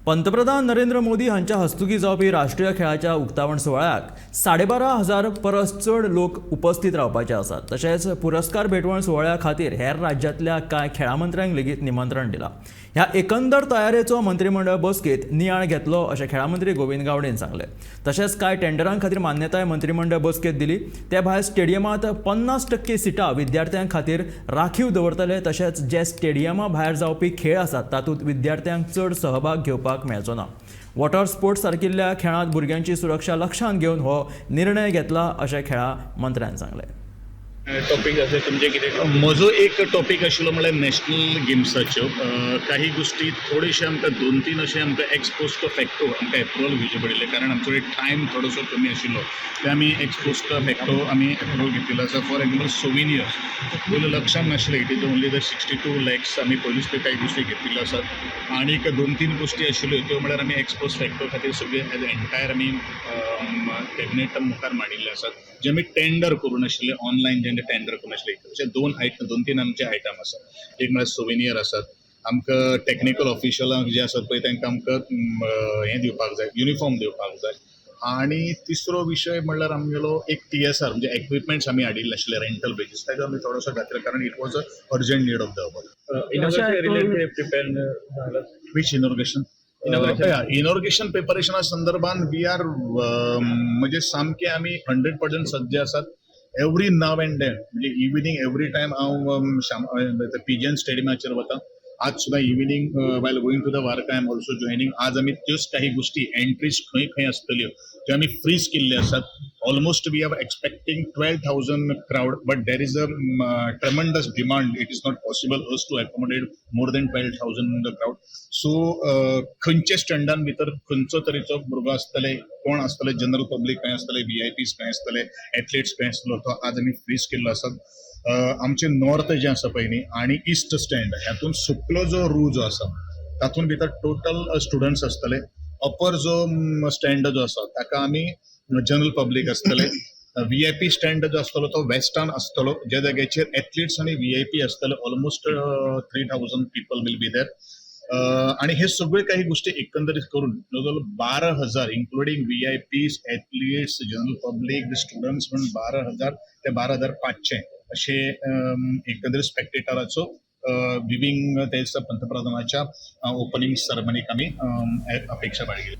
पंतप्रधान नरेंद्र मोदी हांच्या हस्तुकीं जावपी राष्ट्रीय खेळाच्या उक्तावण सुवाळ्याक 12,500 परस चड लोक उपस्थित रावपाचे आसात. तशेंच पुरस्कार भेटवण सुवाळ्या खातीर हेर राज्यांतल्या कांय खेळां मंत्र्यांक लेगीत निमंत्रण दिलां. ह्या एकंदर तयारेचो मंत्रीमंडळ बसकेंत नियाळ घेतलो, अशें खेळां मंत्री गोविंद गावडेन सांगलें. तशेंच कांय टेंडरां खातीर मान्यताय मंत्रीमंडळ बसकेंत दिली. ते भायर स्टेडियमांत 50% सिटां विद्यार्थ्यां खातीर राखीव दवरतले. तशेंच जे स्टेडियमा भायर जावपी खेळ आसात, तातूंत विद्यार्थ्यांक चड सहभाग घेवपाक मेळचो ना. वॉटर स्पोर्ट्स सारकिल्ल्या खेळांत भुरग्यांची सुरक्षा लक्षांत घेवन हो निर्णय घेतला, अशें खेळां मंत्र्यान सांगलें. टॉपीक अशें तुमचें कितें? म्हजो एक टॉपीक आशिल्लो, म्हळ्यार नॅशनल गेम्साच्यो काही गोश्टी थोडेशे आमकां दोन तीन अशे आमकां एक्स पोस्ट फॅक्टो आमकां एप्रुवल घेवचें पडिल्लें, कारण आमचो एक टायम थोडोसो कमी आशिल्लो. ते आमी एक्स पोस्ट फॅक्टो आमी एप्रुवल घेतिल्लो आसा. फॉर एग्जाम्पल, सोविनियर्स पयलू लक्षांत नाशिल्लें. It is only the 62 lakhs. आमी पयलूच त्यो काही गोश्टी घेतिल्ल्यो आसात. आनीक दोन तीन गोश्टी आशिल्ल्यो, त्यो म्हळ्यार आमी एक्स पोस्ट फॅक्टो खातीर सगळे एज एंटायर आमी कॅबिनेट मुखार मांडिल्ले आसात, जे आमी टेंडर करूं नाशिल्ले, ऑनलायन जे टेंडर करूं नाशिल्ले. अशे दोन आयटम, दोन तीन आमचे आयटम आसात. एक म्हळ्यार सोविनियर आसात. आमकां टॅक्निकल ऑफिशलांक जे आसात पळय, तांकां आमकां हें दिवपाक जाय, युनिफॉर्म दिवपाक जाय. आनी तिसरो विशय म्हणल्यार आमगेलो एक टीएसआर, म्हणजे एक्विपमेंट्स आमी हाडिल्ले आशिल्ले रेंटल बेजीस, ताका आमी थोडोसो घातला, कारण it was a urgent need of the hour. Inauguration related prepare झालं? Which inauguration? Inauguration. इनॉग्रेशन प्रिपरेशना संदर्भात we are म्हणजे सामके आमी 100% सज्ज आसात. एवरी नाव अँड then, म्हणजे इव्हिनींग एवरी टायम हांव पिजन स्टेडियमाचेर वता. आज सुद्दां evening while going to the Varca, I am also joining. आज आमी त्योच काही गोष्टी, एंट्रीज खंय खंय आसतल्यो, त्यो आमी फ्रीज केल्ले आसात. Almost we are expecting 12,000 crowd, but there is a tremendous demand. It is not possible us to accommodate more than 12,000 in the crowd. So खंयचे स्टँडान भितर खंयचो तरेचो भुरगो आसतले, कोण आसतले, जनरल पब्लीक खंय आसतले, व्हीआयपीस खंय आसतले, एथलीट्स खंय आसतलो, तो आज आमी फ्रीज केल्लो आसा. आमचे नॉर्थ जे आसा पळय न्ही आनी इस्ट स्टँड, हातून सुकलो जो रू जो आसा, तातूंत भितर टोटल स्टुडंट्स आसतले. अपर जो स्टँड जो आसा, ताका आमी जनरल पब्लीक आसतले. व्हीआयपी स्टँड जो आसतलो, तो वेस्टान आसतलो, ज्या जाग्याचेर एथलीट्स आनी व्हीआयपी आसतले. Almost 3,000 people will be there. आणि हे सगळे काही गोष्टी एकंदरीत करून जवळजवळ 12,000, including VIPs, athletes, general public, students म्हणून 12,000 ते 12,500 असे एकंदरीत स्पेक्टेटराचो विविंग त्या दिसा पंतप्रधानाच्या ओपनिंग सेरेमनीक आमी अपेक्षा बाळगिली.